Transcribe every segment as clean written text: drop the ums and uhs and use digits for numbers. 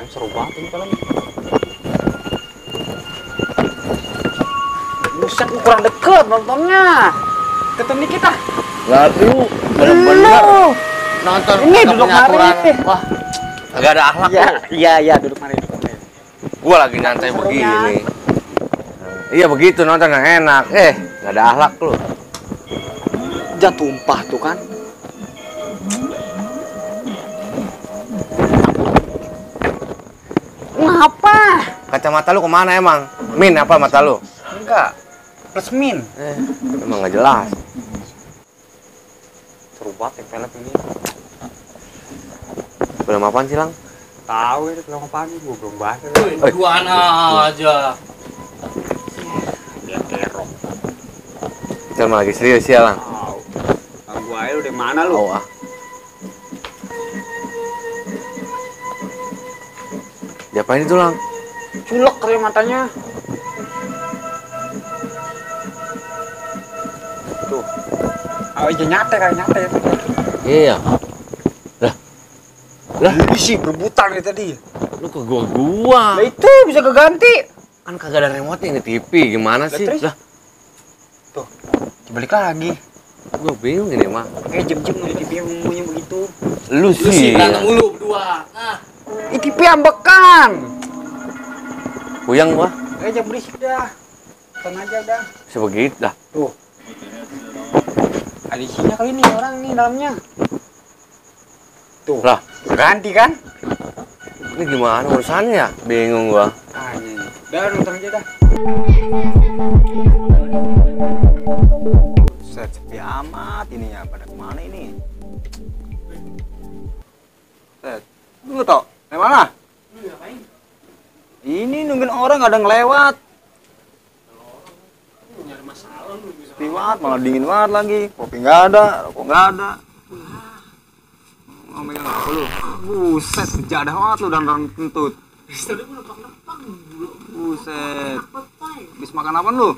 Seru banget ini film. Buset, lu kurang deket nontonnya. Ketemu dikit ah. Lah lu bener-bener nonton ini duduk mari. Wah, agak ada akhlak. Iya, duduk mari. Gua lagi nyantai begini. Iya begitu nonton yang enak. Gak ada akhlak lu. Jangan tumpah tuh kan. Ngapa? Kacamata lu kemana emang? Min apa mata lu? Enggak. Resmin. Emang gak jelas. Seru banget yang film ini. Film apaan sih, Lang? Tahu itu film apaan gue belum bahas. Duaan aja. Ya kerok. Film lagi serius ya, Lang? Tahu. Bang gua aja lu dari mana lu? Oh, ah. Diapain itu, Lang? Culek kali matanya. Tuh. Oh, iya nyate ya. Iya. Lah, Ini sih berebutan dari tadi. lu ke gua. Lah itu bisa keganti. Kan kagak ada remote yang di TV. Gimana sih? terus? Lah, Tuh. Dibalik lagi. gua bingung ini, mah. Kayak jem-jem di TV yang bunyi begitu. Lu Lu sih sih. berantem mulu berdua. Nah, Ini TV ambekan. Puyang gua. Jangan berisik dah. Tonton aja udah. Sebegitu dah. Tuh. Ada isinya kali ini orang nih dalamnya. Tuh. Lah, Ganti kan? ini gimana urusannya ya? Bingung gua. Ini. Udah nonton aja dah. Set sepi amat ini ya. Pada kemana ini? Set. Lu tau? Dari mana? Ini nungguin orang gak ada ngelewat. Sepi banget, malah dingin banget lagi. Kopi nggak ada, rokok nggak ada. Mau megang apa lu? Buset, sejadah banget lu dan kentut. Buset. Habis makan apa lu?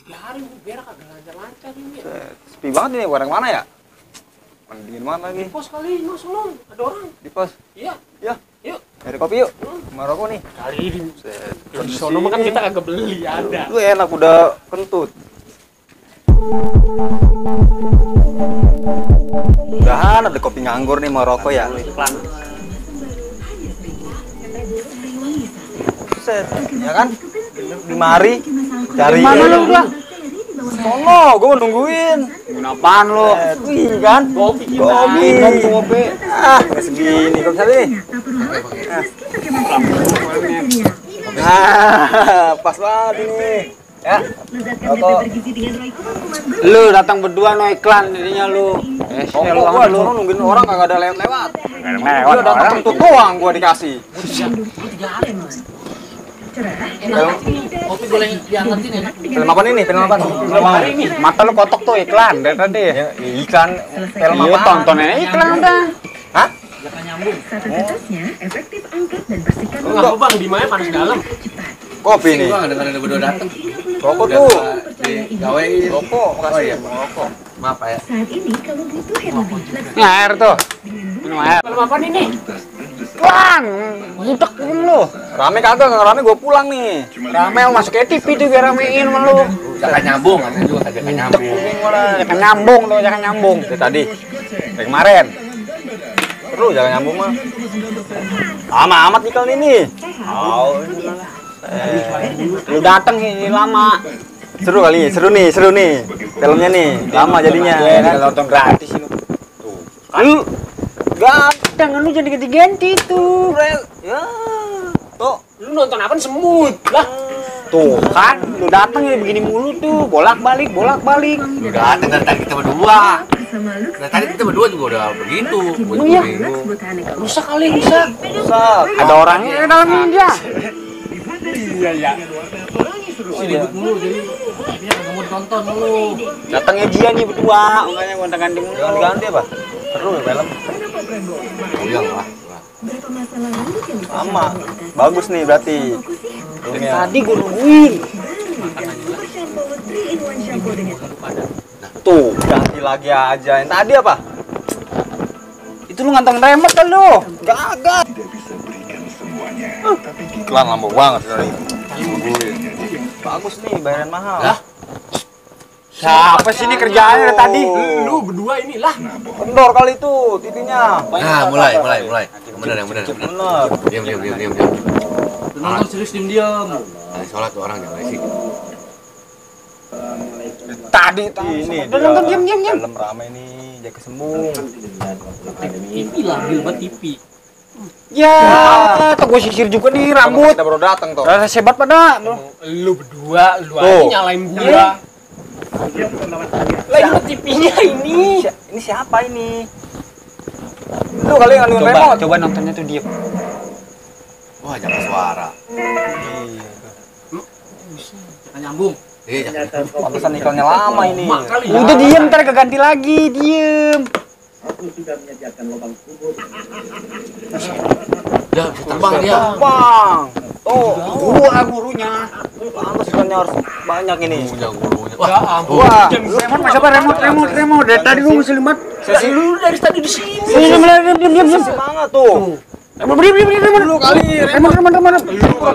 3 hari gue berak agak lancar-lancar ini. Buset. Sepi banget ini, barang mana ya? Mana dingin banget lagi. Di pos kali, masuk lo, ada orang. Di pos. Iya, Ya, yuk. nyari kopi yuk. Sama rokok nih. Kali ini. Buset. Di sono mah kan kita kagak beli, ada. Lu enak udah kentut. Udahan ada kopi nganggur nih mau rokok ya. Iklan. Buset, ya kan? Di mari cari Mana lu udah? sono, gua mau nungguin. Nungguin apaan lu? Wih kan? Kopi kita. Kopi. Nggak segini, kok bisa nih? Pas banget ini. Ya. Rokok. Lu datang berdua no iklan jadinya lu. Lu gua sono nungguin orang kagak ada lewat-lewat. Gua datang kentut doang gua dikasih. Kopi boleh diangkatin ya? Film apa nih? Film apa? Film hari ini. Mata lu kotok tuh iklan dari tadi. Ya, iklan film apa? Tonton aja iklan udah. Hah? Jangan nyambung. Satu-satunya efektif angkat dan bersihkan Lu nggak apa bang, di mana panas dalam? Kopi nih. Gua nggak dengar ada berdua datang. Rokok tuh. Gawein. Rokok, makasih. Rokok. Maaf ya. saat ini kamu butuh air lebih. Ini air tuh. Minum air. Film apa ini? Tuan, butek lu. Rame kagak, nggak rame gua pulang nih. Rame mau masuk ke TV tuh biar ramein sama lu. Jangan nyambung, katanya juga kagak nyambung. Jangan nyambung tuh, jangan nyambung. Dari tadi, dari kemarin. Perlu jangan nyambung mah. Lama amat iklan ini. Lu dateng ini lama. Seru kali, seru nih. Filmnya nih, lama jadinya. Ya kan? Nonton gratis ini. Tuh. Lu ganteng, lu jadi ganti-ganti tuh. Ya. Tuh. Lu nonton apa semut? Lah, Tuh kan, lu dateng ya begini mulu tuh, bolak-balik. Udah datang dari tadi kita berdua. Bersama Lux, Dari tadi kita berdua juga udah begitu. Gua juga iya. bingung. Lux Botanical. rusak kali, rusak. Rusak. Ada orangnya di dalamnya dia. Iya. Si ribut mulu jadi dia nggak mau ditonton mulu. Datangnya dia nih berdua, makanya gonta-ganti ganti apa? Seru ya film. Iya lah. Berapa masalah rambut yang bisa Sama. kamu atasi? Bagus nih berarti. Fokus ya. Tadi gua nungguin. Jangan lupa shampoo 3-in-1 shampoo dengan Tuh, ganti lagi aja. Yang tadi apa? Itu lu ngantong remote kan lu? Gagak. Iklan lama banget dari. Bagus nih, bayaran mahal. Lah. Siapa sih ini kerjaannya dari tadi? Lu berdua inilah. Kendor kali itu tipinya. Nah, mulai. Yang benar. Bener. Diam. Lu nonton serius diam. Lagi sholat tuh orang jangan berisik. Tadi ini. Udah nonton diam. Film rame nih, jaga sembung. TV lah, Gilbert TV. Ya, tuh gue sisir juga nih rambut. Kita baru datang tuh. Rasa sebat pada. Lu berdua, lu aja Tuh. nyalain gua. Lah ini TV-nya ini. Ini siapa ini? Lu kali yang ngandungin remote. Coba nontonnya tuh diam. Wah, jangan suara. Jangan nyambung. Iya, jangan. Pantesan iklannya lama ini. Mak kali ya. Udah diem, ntar keganti lagi, diem. Udah, bisa terbang dia. Bang. Tuh, Gua gurunya. pantes iklannya harus banyak ini. Punya gurunya. Ya ampun. Wah, Remote, masa apa remote. Dari tadi gua muslim banget. Lu dari tadi di sini. Diam. semangat tuh. Remote, diam. Lu kali Remote.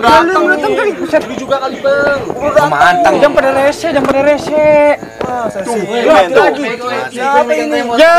Datang kali. Buset. lu juga kali, Bang. Mantang. Jam pada rese. Tuh, Lagi. siapa ini? Ya.